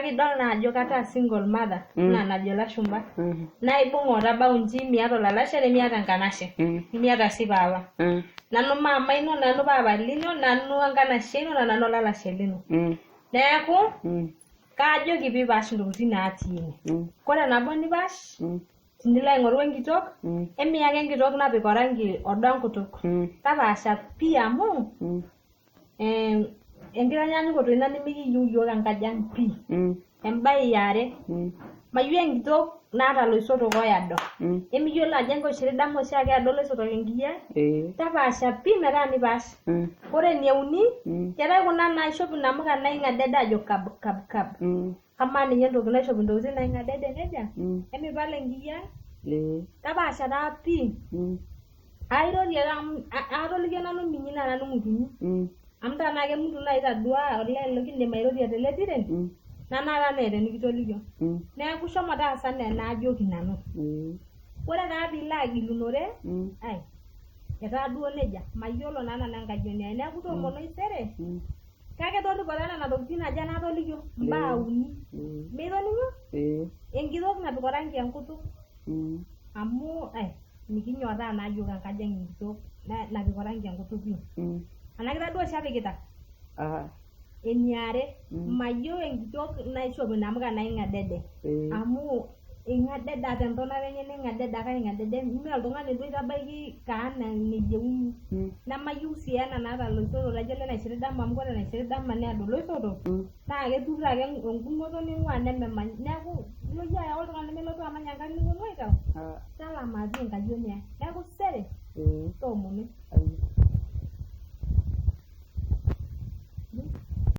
Kake idol naa ajo kataa single mother anaa enajo ilashumba. Naa ibung'a otabau inji miata olalashe nemiata enkanashe. Nemiata sii papa. Nanu mama ino, nanu papa lino, nanu enkanashe ino naa nanu olalashe lino. Neeku kaajoki piipaash intokitin natii ine. Kore nabo nipaash tinilo aing'oru enkitok, emiya ake enkitok napik orangi odo enkutuk. Tapaasha pii amu enkitanyanyukoto ina nimikiyieu iyiook enkaji ang pii. Embae iare, mayieu enkitok naata iloisotok oyado. Emiyiolo ajo enkoshiri dama oshiake eado iloisotok enkiyia? Tapaasha pii metaa nipaash. Ore eneuni, keetae kuna naishop inamuka naing'adeda ajo kab kab kab. Amaa ninye entoki naishop intokitin naing'adede nejia? Emipal enkiyia? Tapaasha taa pii. Airorie ake amu atolikio nanu minyi naa nanu ng'utunyi. Amu tenaa kemutu naaji tadua olee likindim airorie tele tiren, naa naata neeta enikitolikio. Neeku shomo taasa enaa enaajoki nanu. Ore taa piilo agilunore, ai etaa duo nejia, mayiolo naa nanu enkayioni ai. Neeku toomono sere, kake torripo taa nena tokitin aja natolikio, imbaa uni. Mitoning'o? Enkitok napik orangi enkutuk amu ai mikinyorraa naa yiok enkaji ang enkitok napik orangi enkutuk pii. Anaa kitadua oshi epikita? Eniare, mayieu enkitok naishop inamuka naing'adede. Amu ing'adeda tentonata enye ning'adeda ake aing'adede mee oltung'ani duo oitabaiki kaan eneyieuni. Nemayieu sii ena naata iloisotok laijo ile naishiri dama amu ore enaishiri dama neado iloisotok naa keturr ake engumoto ning'ua nememany. Neeku ilo iyie ayau oltung'ani lemelotu amany enkang nipuonu aitau, talama pii enkayioni ai. Neeku sere, toomonoi.